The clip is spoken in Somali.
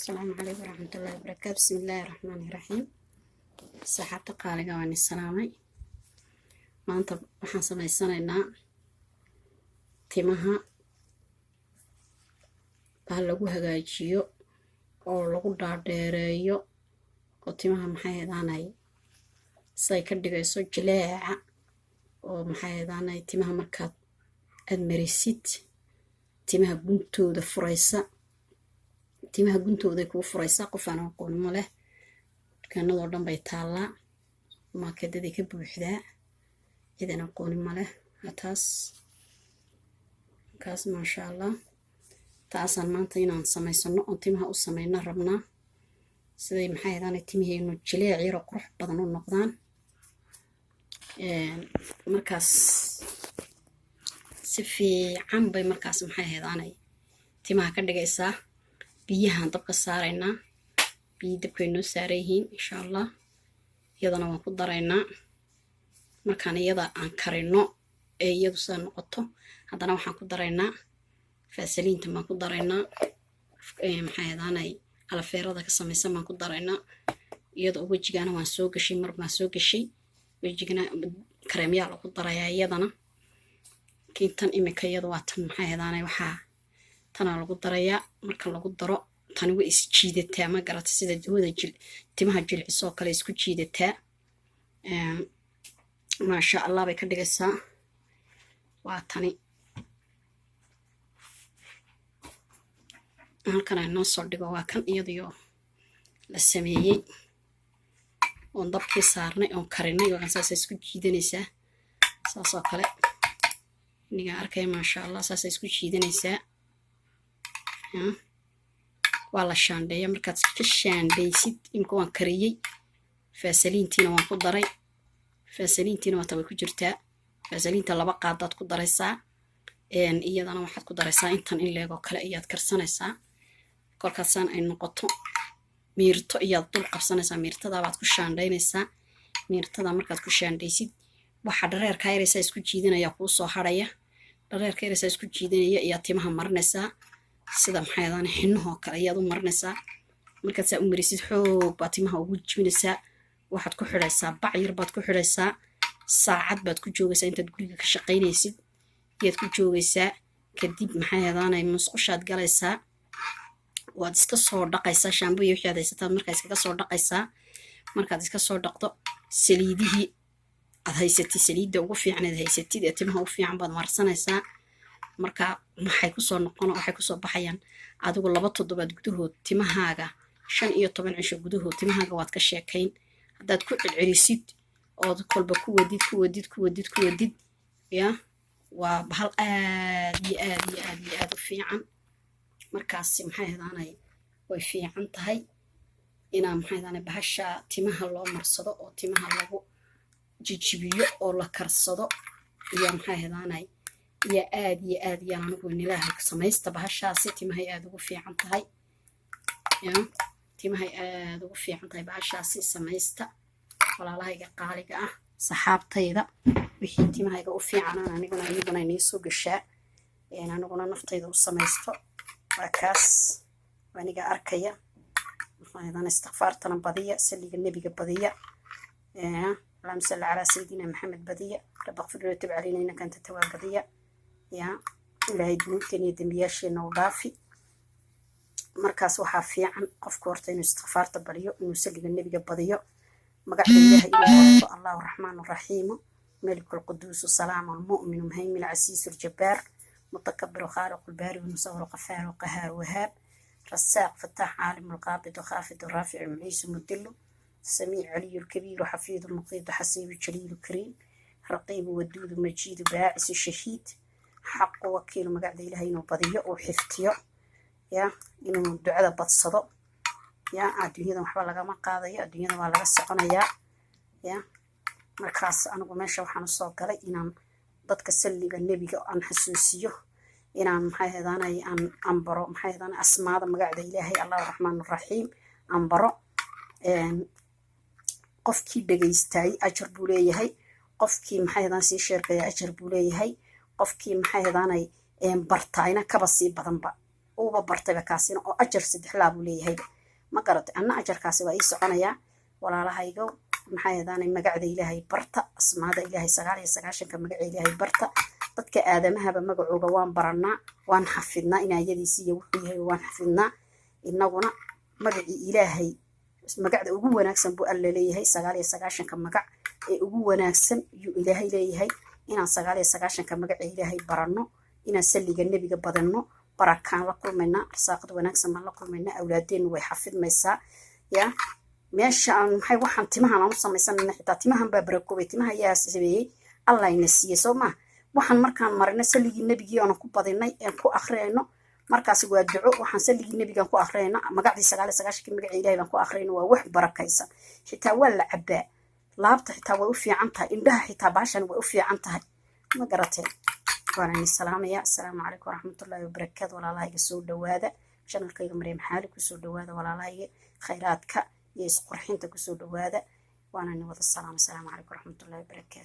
Asalaamu calaykum waraxmatullaahi wabarakaatu. Bismillaahi raxmaani raxiim. Saxaabta qaaliga, waan isalaamay. Maanta waxaan samaysanaynaa timaha bahal lagu hagaajiyo oo lagu dhaadheereeyo oo timaha, maxay hedaanay, say ka dhigayso jileeca oo, maxay hedaanay, timaha markaad aad marisid timaha guntooda furaysa, timaha guntooday kuu furaysaa. Qof aan aqoon ma leh, dukaanadoo dhan bay taallaa, maakedaday ka buuxdaa, cidan aqooni ma leh. Taas kaas, maasha Allah, taasaan maanta inaan samaysano oon timaha u samayno rabnaa, siday, maxay hedaanay, timaheenu jileec yaroo qurux badan u noqdaan. Markaas si fiican bay markaas, maxay hedaanay, timaha ka dhigaysaa. Biyahaan dabka saaraynaa, biyi dabkay noo saaran yihiin, insha Allah. Iyadana waan ku daraynaa. Markaan iyada aan karino ee iyadu sidaa noqoto, haddana waxaan ku daraynaa faasaliinta baan ku daraynaa, maxay hedaanay, aloe verada ka samaysan baan ku daraynaa. Iyada wejigana waan soo gashay, mar baan soo gashay wejigana, kareemyaa lagu darayaa iyadana. Laakiin tan imika iyada waa tan, maxay hedaanay, waxaa tanaa lagu darayaa. Marka lagu daro tani way isjiidataa, ma garata? Sida dawada timaha jilcisoo kale isku jiidataa, maasha Allah bay ka dhigaysaa. Waa tani halkan ay noo soo dhigo. Waa kan iyadiyo la sameeyey oon dabkii saarnay oon karinay. Wakan saasay isku jiidanaysaa, saasoo kale inigaa arkaya, maasha Allah, saasay isku jiidanaysaa. Waa la shaandheeya. Markaad ka shaandhaysid, imika waan kariyey, faasaliintiina waan ku daray. Faasaliintiina waata, way ku jirtaa. Faasaliinta 2 qaadaad ku daraysaa. Iyadana waxaad ku daraysaa intan in leegoo kale ayaad karsanaysaa. Kolkaasaan ay noqoto miirto iyaad dul qabsanaysaa, miirtadaabaad ku shaandhaynaysaa. Miirtada markaad ku shaandhaysid, waxaa dhareerkaa yaraysaa isku jiidanaya kuu soo harhaya. Dhareerka yaraysaa isku jiidanaya iyaad timaha marinaysaa, sida, maxay ahaan, xinahoo kale ayaad u marinaysaa. Markaad saa u marisid, xoog baad timaha ugu jibinaysaa. Waxaad ku xidhaysaa bac yar baad ku xidhaysaa, saacad baad ku joogaysaa. Intaad guriga ka shaqaynaysid ayaad ku joogaysaa. Kadib, maxay ahaanay, musqushaad galaysaa, waad iska soo dhaqaysaa. Shampoo iyo wixii aad haysataad markaa iskaga soo dhaqaysaa. Markaad iska soo dhaqdo, saliidihii aad haysatid, saliidda ugu fiican aad haysatid ee timaha u fiican baad marsanaysaa. Marka maxay kusoo noqon? Waxay kusoo baxayaan adigu 2 toddobaad gudahood timahaaga, 15 cisho gudahood timahaaga waad ka sheekayn. Haddaad ku celcelisid ood kolba ku wadid, ku wadid, ku wadid, ku wadid, ya waa bahal aad iyo aad iyo aad iyo aad u fiican. Markaasi, maxay hadaanay, way fiican tahay inaa, maxay hadaanay, bahasha timaha loo marsado oo timaha lagu jijibiyo oo la karsado iyo, maxay hadaanay, iyo aad iyo aad iyaan anigu inilaahay samaysta bahashaasi. Timahay aad ugu fiican tahay, ya timahay aad ugu fiican tahay bahashaasi. Samaysta, walaalahayga qaaliga ah, saxaabtayda. Wixii timahayga u fiicanaan aniguna iyaguna inii soo gashaa, aniguna naftayda u samaysto. Waa kaas aniga arkaya. Maxaadan, istikfaartana badiya, saliga nebiga badiya, اللهم صل على سيدنا محمد badiya, رب اغفر لنا وتب علينا إنك أنت التواب badiya. Ya Ilaahay dunuubteena iyo dembiyaasheena u dhaafi. Markaas waxaa fiican qofka horta inuu istikfaarta badiyo, inuu saliga nebiga badiyo, magacda Ilaahay inuu barto: الله الرحمن الرحيم ملك القدوس السلام المؤمن المهيمن العزيز الجبار متكبر خالق الباري المصور قفار قهار وهاب رساق فتاح عالم القابض خافض الرافع المعيس المدل سميع علي الكبير حفيظ المقيت حسيب الجليل الكريم رقيب ودود مجيد باعث الشهيد حق وكيل. Magacda Ilaahay inuu badiyo uu xiftiyo, ya inuu ducada badsado. Ya adduunyadan waxba lagama qaadayo, adduunyada waa laga soconayaa. Ya markaas anigu meesha waxaan usoo galay inaan dadka salliga nebiga aan xasuusiyo, inaan, maxay hedaanay, aan baro, maxay hedaanay, asmaada magacda Ilaahay, الله الرحمن الرحيم, aan baro. Qofkii dhegaystay ajar buu leeyahay, qofkii, maxay hedaan, sii sheergaya ajar buu leeyahay, qofkii, maxay hedaanay, bartaayna kaba sii badanba. Uuba bartayba kaasina oo ajar saddex laabuu leeyahayba, ma garatay? Anna ajarkaasi waa ii soconayaa. Walaalahaygo, maxay ahdaanay, magacda Ilaahay barta, asmaada Ilaahay, 99-ka magaca Ilaahay barta. Dadka aadamahaba magacooga waan baranaa, waan xafidnaa, inaayadiisi iyo wuxuu yahay waan xafidnaa. Inaguna magacii Ilaahay, magacda ugu wanaagsan buu Alla leeyahay. 99-ka magac ee ugu wanaagsan yuu Ilaahay leeyahay. Inaan 99-ka magaca Ilaahay baranno, inaan salliga Nebiga badanno, barakaan la kulmaynaa, arsaaqad wanaagsan baan la kulmaynaa, awlaadeennu way xafidmaysaa. Ya meesha aan maxay waxaan timahan aan u samaysanayna, xitaa timahan baa barakoobay. Timaha yaa sameeyey? Allah ina siiyey, soo maa? Waxaan markaan marino salligii Nebigii oonan ku badinay een ku akhriyayno, markaas waa duco. Waxaan salligii Nebigaan ku akhriyayno, magacdii 99-kii magaca Ilahay baan ku akhriyayno, waa wax barakaysan. Xitaa waa la cabbaa, laabta xitaa way u fiican tahay, indhaha xitaa baashan way u fiican tahay, ma garateen? Waan idin salaamaya. Asalaamu calaykum waraxmatullaahi wabarakaatu. Walaalahayga, soo dhawaada channelkayga Maryam Xaali, kusoo dhawaada. Walaalahayga, khayraadka iyo isqurxinta kusoo dhawaada. Waana idin wada salaamay. Asalaamu calaykum waraxmatullaahi wabarakaatu.